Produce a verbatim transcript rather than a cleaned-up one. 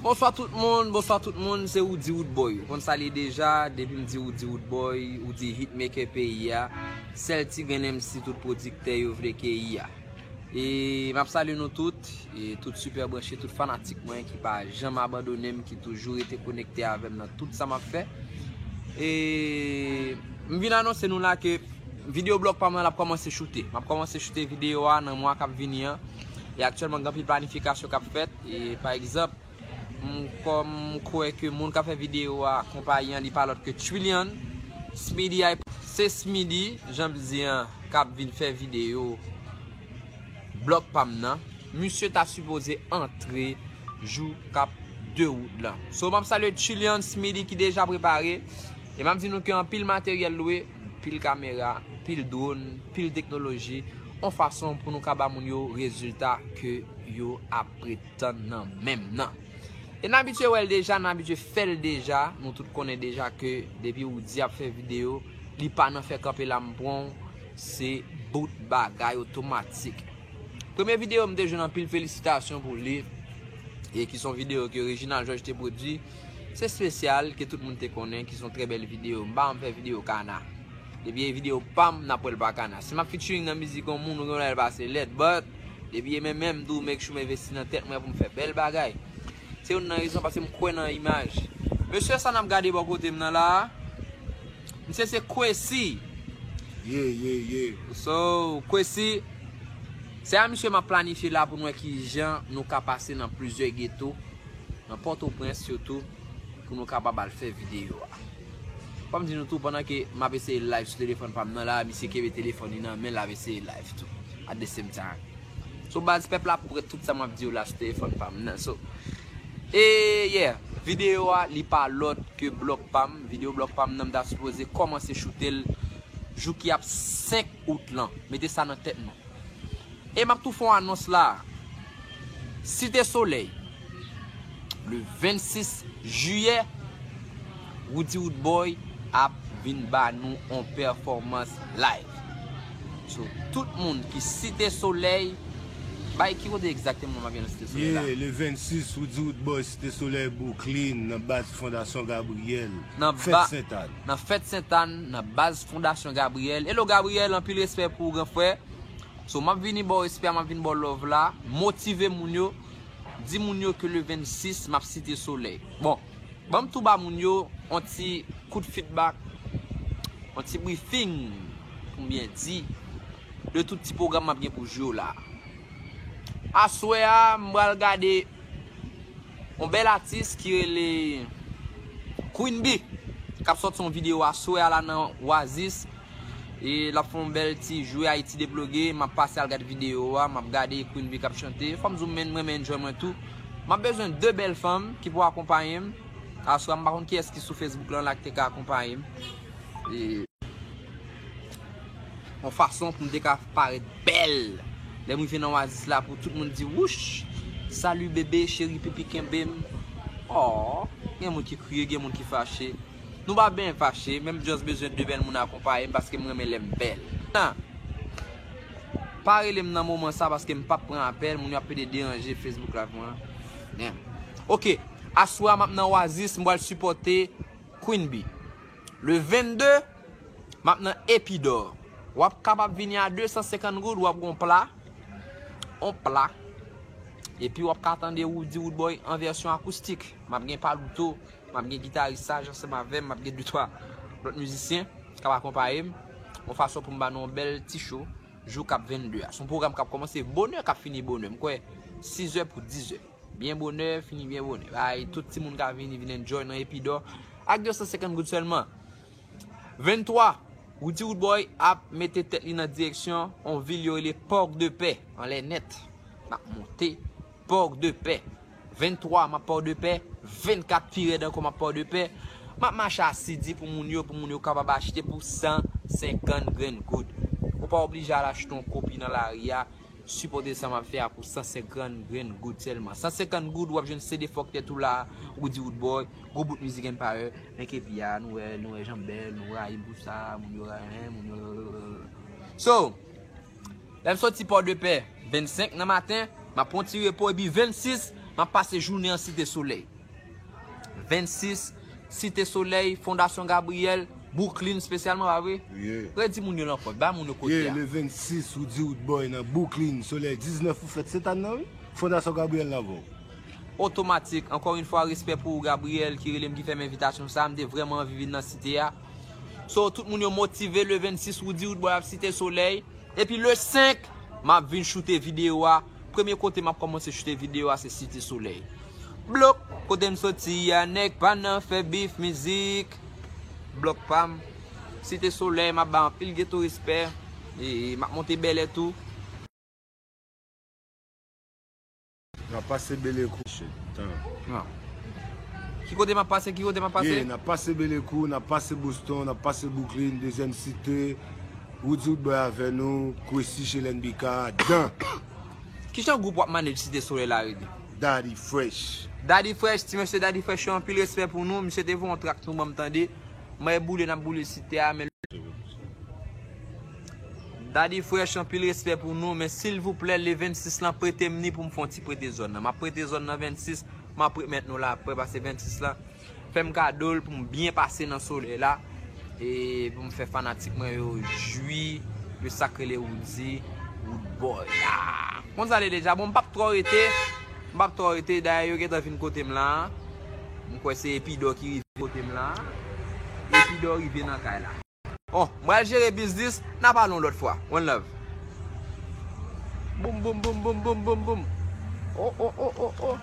Bonswa tout moun, bonswa tout moun, se Roody Roodboy. Ou konn sa l ye deja, depi m di Roody Roodboy, ou di hitmaker peyi a, sèl ti grenn M C tout pwodiktè yo vle keyi a. E m ap salye nou tout, e tout sipè branche, tout fanatik mwen ki pa janm abandone m, ki toujou rete konekte avè m nan tout sa m ap fè. E m vin anonse nou la ke videyo blòk pa m nan l ap kòmanse choute. M ap kòmanse choute videyo a nan mwa k ap vini an. E aktyèlman, gen anpil planifikasyon k ap fèt. E pa egzanp, m kòm m kwè ke moun k ap fè videyo a, konpayi an, li pa lòt ke Trillion, Smitty Hype. Se Smitty, jan m di an, k ap vin fè videyo blòk pa m nan. Misye ta sipoze antre jou k ap de out lan. So, m ap salye Trillion, Smitty ki deja prepare. E m ap di nou ke anpil materyèl lwe, pil kamera, pil dwòn, pil teknoloji, yon fason pou nou ka ba moun yo rezilta ke yo ap pretann nan men m nan. E n abitye wè l deja, n abitye fè l deja, nou tout konnen deja ke depi Roody ap fè videyo, li pa nan fè kanpe la m pran w, se bout bagay otomatik. Premye videyo m te jwenn anpil felisitasyon pou li, e ki se yon videyo ke Reginald Georges te pwodui, se Espesyal, ke tout moun te konnen, ki se yon trè bèl videyo. M pa janm fè videyo kana. Depi e videyo pa m, n ap wè l pa kana. Si m ap featuring nan mizik yon moun, ou gen lè l pase lèd, but depi e mwen menm tou, make sure m envesti nan tèt mwen pou m fè bèl bagay. Se youn nan rezon paske m kwè nan imaj. Mesye sa n ap gade bò kote m nan la a, misye se Kwesi. Ye, ye, ye. So, Kwesi, se a misye m ap planifye la pou n wè kijan nou ka pase nan plizyè geto, nan Pòtoprens sitou, pou nou kapab al fè videyo a. Fò m di nou tou, pandan ke m ap eseye live sou telefòn pa m nan la, misye kenbe telefòn li nan men l ap eseye live tou, at the same time. So, baz, pèp la ap wè tout sa m ap di yo la sou telefòn pa m nan. So, e, yeah, videyo a, li pa lòt ke blòk pa m. Videyo blòk pa m nan, m ta sipoze kòmanse choute l jou ki ap senk out lan. Mete sa nan tèt nou. E m ap tou fè yon anons la. Site Solèy, le vennsis jiyè, Roody Roodboy ap vin ba nou yon pèfòmans live. So, tout moun ki Site Solèy, bay ki kote egzakteman m ap vin nan Site Solèy la? Ye, le vennsis, Roody Roodboy, Site Solèy, Brooklyn, nan baz Fondasyon Gabriyèl. Nan Fèt ba- Sentàn. Nan Fèt Sentàn, nan baz Fondasyon Gabriyèl. Hello Gabriyèl, anpil respè pou ou, gran frè. So, m ap vini ba w respè, m ap vin ba w love la. Motive moun yo. Di moun yo ke le vennsis, m ap Site Solèy. Bon, ban m tou ba moun yo yon ti kout feedback, yon ti briefing, pou m byen di, de tout ti pwogram m ap gen pou jou yo la. Aswè a, m pral gade yon bèl atis ki rele Queen Bee, k ap sòti yon videyo aswè a la nan Oasis. E l ap fè yon bèl ti jwe Ayiti deploge. M ap pase al gade videyo a, m ap gade Queen Bee k ap chante. Fò m di w, men, mwen renmen enjoy mwen tou. M ap bezwen de bèl fanm ki pou akonpaye m. Aswè a, m pa konn kiyès ki sou Facebook lan la ki te ka akonpaye m. E yon fason pou m te ka parèt bèl lè m rive nan Oasis la, pou tout moun di, wouch, salut bébé, cheri, pipi, kenbe m. Oh, gen moun ki kriye, gen moun ki fache. Nou pa byen fache, men m just bezwen de bèl moun akonpaye m paske m renmen lè m bèl. Nan, pa rele m nan moman sa paske m p ap pran apèl, moun yo ap pede deranje Facebook live mwen an. Damn. Ok, aswè a m ap nan Oasis, m pral sipòte Queen Bee. Le vennde, m ap nan Epidor. W ap kapab vini a de san senkant goud, w ap gen yon pla. Yon pla. Epi w ap ka tande Roody Roodboy an vèsyon akoustik. M ap gen Palouto, m ap gen gitaris Saj ansanm avè m, m ap gen de twa lòt mizisyen k ap akonpaye m. Yon fason pou m ba nou yon bèl ti show jou k ap vennde a. Se yon pwogram k ap kòmanse bonè, k ap fini bonè. M kwè sizè pou dizè. Byen bonè, fini byen bonè. Bay tout timoun ka vini, vin enjoy nan Epidor ak de san senkant goud sèlman. Venntwa, Roody Roodboy ap mete tèt li nan direksyon yon vil yo rele Port de Paix, anlè nèt. M ap monte Port de Paix. Venntwa, m ap Port de Paix. Vennkat, pi rèd ankò, m ap Port de Paix. M ap mache asidi pou moun yo, pou moun yo kapab achte pou san senkant grenn goud. Ou pa oblije al achte yon kopi nan lari a. Sipòte sa m ap fè a pou san senkant grenn goud sèlman. San senkant goud, w ap jwenn C D Fòktè tou la, Roody Roodboy, gwo bout mizik Empire, men epi a, nou wè, nou wè jan m bèl, nou rayi m pou sa, moun yo rayi, moun yo. So, lè m soti Port de Paix, vennsenk nan maten, m ap pran ti repo, epi vennsis, m ap pase jounen an Site Solèy. vennsis, Site Solèy, Fondasyon Gabriel, Brooklyn espesyalman, pa vre? Redi moun yo nan kòd, ba moun yo kote a. Le vennsis, Woody Woodboy nan Brooklyn, Solèy diznèf ou fèt Sentàn nan, wi. Fondasyon Gabriel nan avè w. Otomatik, ankò yon fwa, respè pou ou, Gabriel, ki rele m, ki fè m envitasyon sa. M te vrèman anvi vin nan Site a. So, tout moun yo motive, le vennsis, Woody Woodboy ap Site Solèy. Epi le senk, m ap vin choute videyo a. Premye kote m ap kòmanse choute videyo a, se Site Solèy. Blòk, kote m soti a, nèg pa nan fè bif mizik. Blòk pa m. Site Solèy, m ap bay anpil geto respè. E m ap monte bèlè tou. N ap pase Belekou. Shit, tan. Ki kote m ap pase? Ki kote m ap pase? Yeah, n ap pase Belekou, n ap pase Boston, n ap pase Brooklyn, Dezyèm Site. Woody Woodboy avè nou, Kwesi, Chelen Bika, dan. Kijan gwoup w ap manage Site Solèy la rele? Daddy Fresh. Daddy Fresh, ti mesye Daddy Fresh yo, anpil respè pou nou. Misye te voye yon trak nou ban m tande. Mwen boule, n ap boule Site a, men Daddy Fresh, anpil respè pou nou, men silvouplè, le vennsis lan, prete m ni pou m fè yon ti prete zòn nan. M ap prete zòn nan vennsis, m ap remèt nou l aprè, pase vennsis lan. Fè m kado l pou m byen pase nan solèy la. E pou m fè fanatik mwen yo jwi de sa k rele Woody Woodboy la. Konn sa l ye deja, bon, m p ap twò rete. M p ap twò rete, dayè yo gentan vin kote m la. M kwè se Epidò ki rive kote m la. Epidò rive nan kay la. Bon, m pral jere biznis, n a pale yon lòt fwa. One love. Boum, boum, boum, boum, boum, boum, boum. Oh, oh, oh, oh, oh.